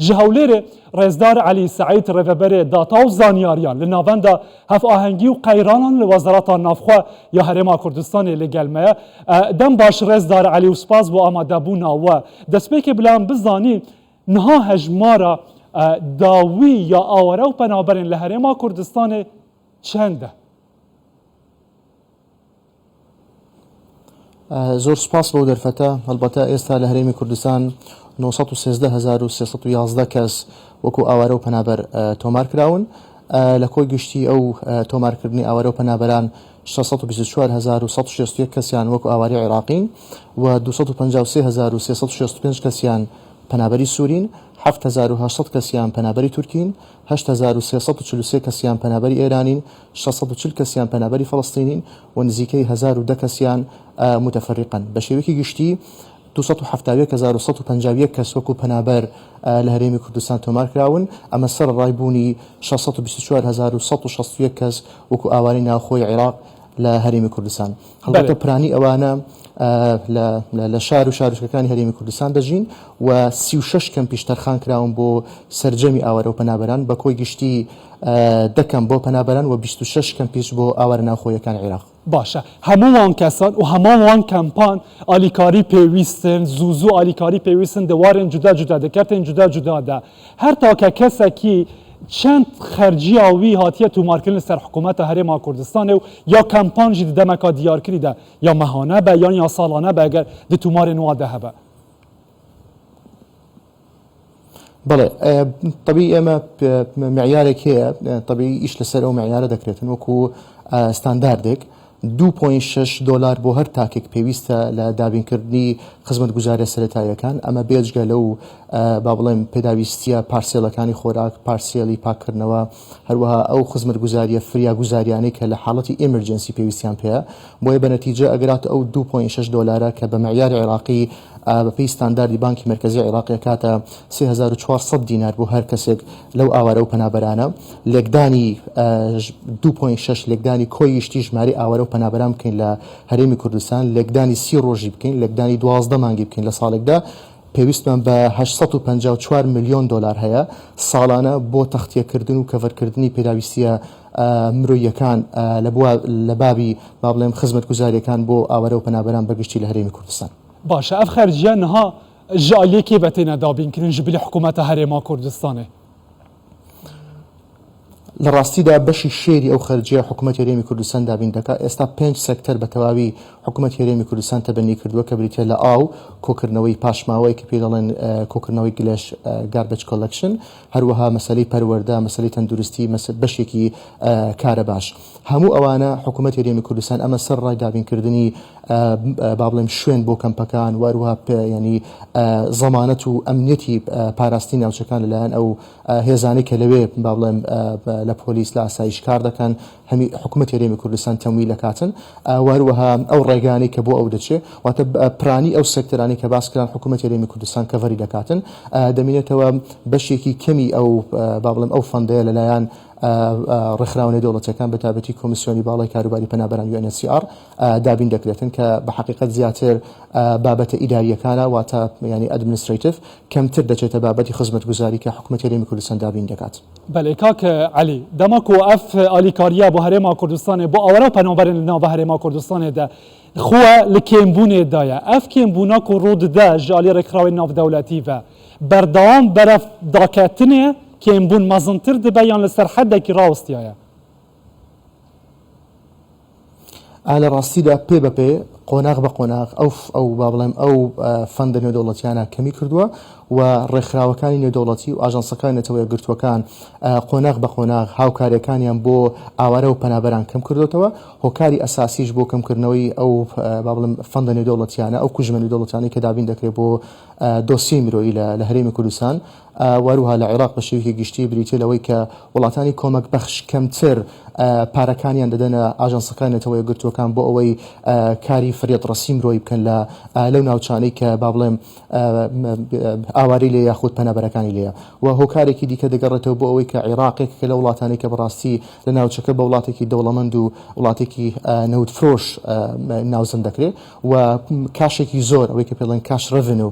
Ji Hewlêrê Rêzdar Elî Seîd Rêveberê Data û Zanyariyan li Navenda Hevahengî û Qeyranan li Wezareta Navxwe ya Herêma Kurdistanê li gel me ye. Dem baş Rêzdar Elî û spas bo amadebûna we. Destpêkê bila em bizanîn niha hejmara dawî ya aware û penaberên li Herêma Kurdistanê çend e? زۆر سوپاس بەو دەرفەتە. هەڵبەتە ئێستا لە هەرێمی کوردستان 913311 کەس وەکو ئاوارە و پەنابەر تۆمار کراون. لە کۆی گشتی ئەو تۆمارکردنی ئاوارە و پەنابەران 624161 کەسیان وەکو ئاوارەی عێراقین و 253365 کەسیان پەنابەری سوورین، 7800 کەسیان پەنابەری تورکین، 8343 کەسیان پەنابەری ئێرانین، 640 کەسیان پەنابەری فەڵەستینین و نزیکەی 1010 کەسیان موتەفەریقەن. بە شێوەیەکی گشتی 271151 کەس وەکو پەنابەر لە هەرێمی کوردستان تۆمار کراون، ئەمە سەرەڕای بوونی 624161 کەس وەکو ئاوارەی ناوخۆی عێراق لە هەرێمی کوردستان. هەڵبەتە پرانی ئەوانە لە شار و شارۆچکەکانی هەرێمی کوردستان دەژین و 36 کەمپیش تەرخان کراون بۆ سەرجەمی ئاوارە و پەنابەران بە کۆی گشتی دە کەمپ بۆ پەنابەران و 26 کەمپیش بۆ ئاوارە ناوخۆییەکانی عێراق. باشە هەموو وان کەسان و هەمان وان کەمپان ئالیکاری پێویستن زوو زوو ئالیکاری پێویستن دە وارێن جودا جودا دە کەرتێن جودا جودا دە هەر تاکە کەسەکی چەند خەرجیا وی هاتیە تومارکردن لەسەر حکوومەتە هەرێما کوردستانێ و یا کەمپان ژی دە دەمەکا دیارکری دە یا مەهانە بە یان یا ساڵانە بە ئەگەر دە تومارێن وا دە هەبە. بەڵێ تەبیعی ئێمە معیارێک هەیە تەبیعی ئیش لەسەر ئەو معیارە دەکرێتن وەکو ستانداردێک 2.6 دۆلار بۆ هەر تاکێک پێویستە لە دابینکردنی خزمەتگوزاریە سەرەتاییەکان ئەمە بێجگە لەو با بڵێم پێداویستیە پارسێڵەکانی خۆراک پارسێلی پاککردنەوە هەروەها ئەو خزمەتگوزاریە فریاگوزاریانەی کە لە حاڵەتی emergency پێویستیان پێیە بۆیە بە نەتیجە ئەگەرات ئەو 2.6 دۆلارە کە بە معیاری عێراقی بەپێی ستانداردی بانکی مەرکەزی عێراق ئەکاتە 3400 دینار بۆ هەر کەسێک لەو ئاوارە و پەنابەرانە لێکدانی 2.6 لێکدانی کۆی گشتی ژمارەی ئاوارە و پەنابەران بکەین لە هەرێمی کوردستان لێکدانی سی ڕۆژی بکەین لێکدانی 12 مانگی بکەین لە ساڵێکدا پێویستمان بە 854 ملیۆن دۆلار هەیە ساڵانە بۆ تەختیەکردن و کەڤەرکردنی پێداویستیە مرۆییەکان لە بابی با بڵێم خزمەتگوزاریەکان بۆ ئاوارە و پەنابەران بەگشتی لە هەرێمی کوردستان. باشە ئەڤ خەرجیە نها ji aliyê kê ve têne dabînkirin ji bilî hikûmeta Herêma Kurdistanê؟ لە ڕاستیدا بەشی شێری ئەو خەرجیە حکومەتی هەرێمی کوردستان دابین دەکات، ئێستا پێنج سێکتەر بە تەواوی حکومەتی هەرێمی کوردستان تەبەنی کردووە کە بریتیە لە ئاو، کۆکردنەوەی پاشماوەی کە پێی دەڵێن کۆکردنەوەی گلێش Garbage Collection، هەروەها مەسەلەی پەروەردە، مەسەلەی تەندروستی، بەشێکی کارەباش. هەموو ئەوانە حکوومەتی هەرێمی کوردستان ئەمە سەرەڕای دابینکردنی با بڵێم شوێن بۆ کەمپەکان و هەروەها ینی زەمانەت و ئەمنیەتی پاراستنی ناوچەکان لەلایەن ئەو هێزانەی کە لەوێ با بڵێم لە پۆلیس لە ئاسایش کار دەکەن هەمی حکوومەتی هەرێمی کوردستان تەمویل دەکاتن و هەروەها ئەو ڕێگانەی کە بۆ ئەو دەچێ واتە پرانی ئەو سێکتەرانەی کە باس کران حکوومەتی هەرێمی کوردستان cover ی دەکاتن دەمینێتەوە بەشێکی کەمی ئەو با بڵێم ئەو fund ەیە لەلایەن ڕێکخراوە نێودەوڵەتیەکان بە تایبەتی کۆمیسیۆنی باڵای کاروباری پەنابەران UNHCR دابین دەکرێتن کە بە حەقیقەت زیاتر بابەتە ئیداریەکانە واتە ینی administrative کەمتر دەچێتە بابەتی خزمەتگوزاری کە حکوومەتی هەرێمی کوردستان دابین دەکات. بەلێ کاک عەلی، دەما کو ئەف ئالیکاریە بۆ هەرێما کوردستانێ بۆ ئاوەرا پەنابەرێن li nava هەرێما کوردستانێ de xwe li kêmbûnê daye. Ev kêmbûna ku rû dide ji aliyê rêkxrawên navdewletî ve berdewam berev daketinê kêmbûn mezintir dibe yan li ser hedekî rawestiyaye? ئا لە ڕاستیدا پێ بە پێ قۆناغ بە قۆناغ ئەو ئەو با بڵێم ئەو fund ە نێودەوڵەتیانە کەمی کردووە و ڕێکخراوەکانی نێودەوڵەتی و ئاژانسەکانی نەتەوە یەکگرتووەکان قۆناغ بە قۆناغ هاوکاریەکانیان بۆ ئاوارە و پەنابەران کەم کردوتەوە هۆکاری ئەساسیش بۆ کەمکردنەوەی ئەو با بڵێم fund ە نێودەوڵەتیانە ئەو کوژمە نێودەوڵەتیانەی کە دابین دەکرێت بۆ دۆسیەی مرۆیی لە هەرێمی کوردستان و هەروەها لە عێراق بە شێوەیەکی گشتی بریتیە لەوەی کە وڵاتانی کۆمەک بەخش کەمتر پارەکانیان دەدەنە ئاژانسەکانی نەتەوە یەکگرتووەکان بۆ ئەوەی کاری فریادڕەسی مرۆیی بکەن لە لەو ناوچانەی کە با بڵێم ئاوارەی لێیە یاخود پەنابەرەکانی لێیە و هۆکارێکی دیکە دەگەڕێتەوە بۆ ئەوەی کە عێراق یەکێکە لەو وڵاتانەی کە بەڕاستی لە ناوچەکە بە وڵاتێکی دەوڵەمەند و وڵاتێکی نەوتفرۆش ناوزەند دەکرێت و کاشێکی زۆر ئەوەی کە پێڵێن cash revenue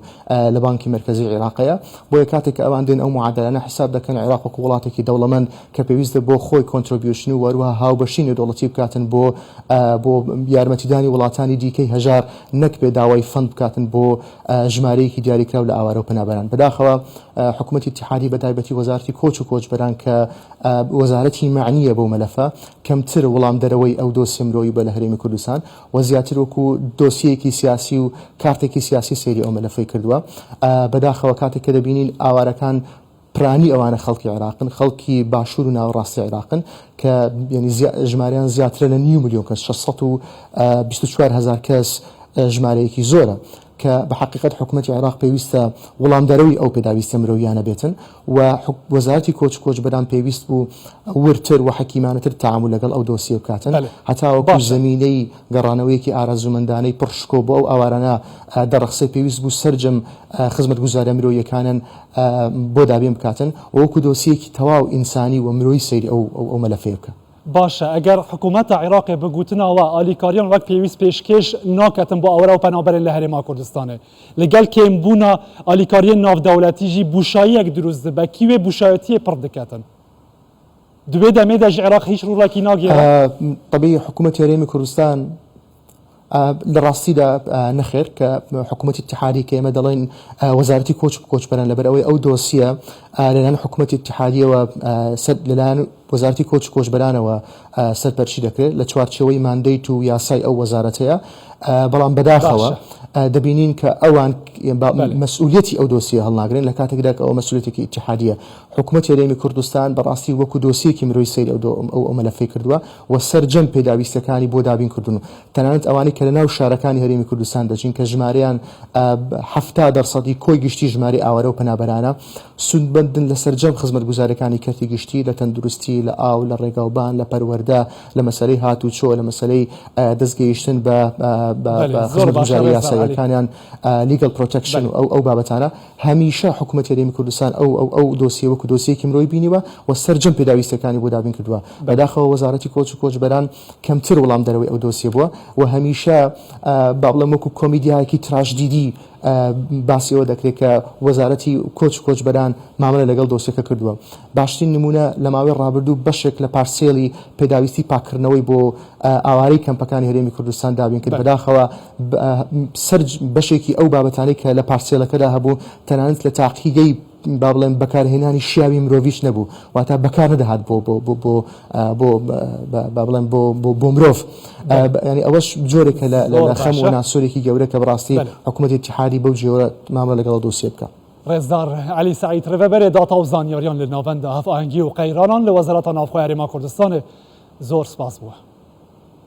لە بانکی مەرکەزی عێراقەیە بۆیە کاتێک کە ئەوان دێن ئەو معادلانە حساب دەکەن عێراق وەکو وڵاتێکی دەوڵەمەند کە پێویستە بۆ خۆی contribution و هەروەها هاوبەشی نێودەوڵەتی بکاتن بۆ بۆ یارمەتیدانی وڵاتانی دیکەی هەژار نەک بێ داوای fund بکاتن بۆ ژمارەیەکی دیاریکراو لە ئاوارە و پەنابەران. بەداخەوە حکومەتی ئیتیحادی بە تایبەتی وەزارەتی کۆچ و کۆچبەران کە وەزارەتی مەعنییە بەو مەلەفە کەمتر وڵامدەرەوەی ئەو دۆسیە مرۆیی بووە لە هەرێمی کوردستان و زیاتر وەکو دۆسیەیەکی سیاسی و کارتێکی سیاسی سەیری ئەو مەلەفەی کردووە. بەداخەوە کاتێک کە دەبینین ئاوارەکان پرانی ئەوانە خەڵکی عێراقن، خەڵکی باشوور و ناوەڕاستی عێراقن کە یانی ژمارەیان زیاترە لە نیو ملیۆن کەس، 624 هەزار کەس ژمارەیەکی زۆرە کە بە حەقیقەت حکومەتی عێراق پێویستە وڵامدەرەوەی ئەو پێداویستیە مرۆییانە بێتن و وەزارەتی کۆچ و کۆچبەران پێویست بوو وردتر و حەکیمانەتر تەعامول لەگەڵ ئەو دۆسیە بکاتن هەتاوەکو زەمینەی گەڕانەوەیەکی ئارەزوومەندانەی پڕ شکۆ بۆ ئەو ئاوارانە دەڕەخسێ پێویست بوو سەرجەم خزمەتگوزاریە مرۆییەکانن بۆ دابین بکاتن و وەکو دۆسیەیەکی تەواو ئینسانی و مرۆیی سەیری ئەو ئەو مەلەفەیە بکە. باشە ئەگەر حکوومەتە عیراقێ بگوتناوە ئالیکاریان وەک پێویست پێشکێش ناکەتن بۆ ئاوەرە و پەنابەرێن لە هەرێما کوردستانێ لەگەل کێم بوونا ئالیکاریێن ناودەولەتی ژی بوشاییەک دروست دبە کی وێ بوشایەتیێ پڕ دکەتن دوێ دەمێ دە ژ عیراق هیچ ڕوڵەکی ناگێڕێ؟ تەبیعی حکوومەتی هەرێمی کوردستان لە ڕاستیدا نەخێر کە حکوومەتی اتحادی کە ئێمە دەڵێن وەزارەتی کۆچ و کۆچبەران لەبەر ئەوەی ئەو دۆسیە لەلایەن حکوومەتی اتحادیەوە سەر لەلایەن وەزارەتی کۆچ و کۆچبەرانەوە سەرپەرشی دەکرێت لە چوارچێوەی mandate و یاسای ئەو وەزارەتەیە بەڵام بەداخەوە دەبینین کە ئەوان مەسئولیەتی ئەو دۆسیە هەڵناگرن لە کاتێکدا کە ئەو مەسئولیەتێکی ئیتیحادیە حکوومەتی هەرێمی کوردستان بەڕاستی وەکو دۆسیەکی مرۆیی سەیری ئەو مەلەفەی کردووە و سەرجەم پێداویستیەکانی بۆ دابین کردوون و تەنانەت ئەوانەی کە لەناو شارەکانی هەرێمی کوردستان دەژین کە ژمارەیان 70 دەرسەدی کۆی گشتی ژمارەی ئاوارە و پەنابەرانە سوودمەندن لە سەرجەم خزمەتگوزاریەکانی کەرتی گشتی لە تەندروستی لە ئاو لە ڕێگاوبان لە پەروەردە لە مەسەلەی هاتوچۆ لە مەسەلەی دەستگەیشتن بە خزمەتگوزاری یاساییەکانیان legal protection و ئەو بابەتانە هەمیشە حکومەتی هەرێمی کوردستان ئەو ئەو ئەو دۆسیەی وەکو دۆسیەیەکی مرۆیی بینیوە و سەرجەم پێداویستیەکانی بۆ دابین کردووە. بەداخەوە وەزارەتی کۆچ و کۆچبەران کەمتر وڵامدەرەوەی ئەو دۆسیە بووە و هەمیشە با بڵێم وەکو کۆمیدیایەکی تراژدیدی باسی ئەوە دەکرێت کە وەزارەتی کۆچ و کۆچبەران مامەلە لەگەڵ دۆسیەکە کردووە. باشترین نموونە لە ماوەی ڕابردوو بەشێک لە پارسێلی پێداویستی پاککردنەوەی بۆ ئاوارەی کەمپەکانی هەرێمی کوردستان دابین کرد. بەداخەوە سەرج بەشێکی ئەو بابەتانەی کە لە پارسێلەکەدا هەبوو تەنانەت لە تاقیگەی با بڵێم بەکارهێنانی شیاوی مرۆڤیش نەبوو واتە بەکار نەدەهات بۆ بۆ بۆ بۆ بۆ با بڵێم بۆ بۆ بۆ مرۆڤ ینی ئەوەش جۆرێکە لە لە خەم و ناسۆرێکی گەورە کە بەڕاستی حکوومەتی اتحادی بەو جۆرە مامەڵە لەگەڵ دۆسیە بکە. ڕێزدار عەلی سەعید ڕێڤەبەرێ داتا و زانیاریان لە ناڤەندا هەڤئاهەنگی و قەیرانان لە وەزارەتا ناوخۆی هەرێما کوردستانێ زۆر سپاس بووە.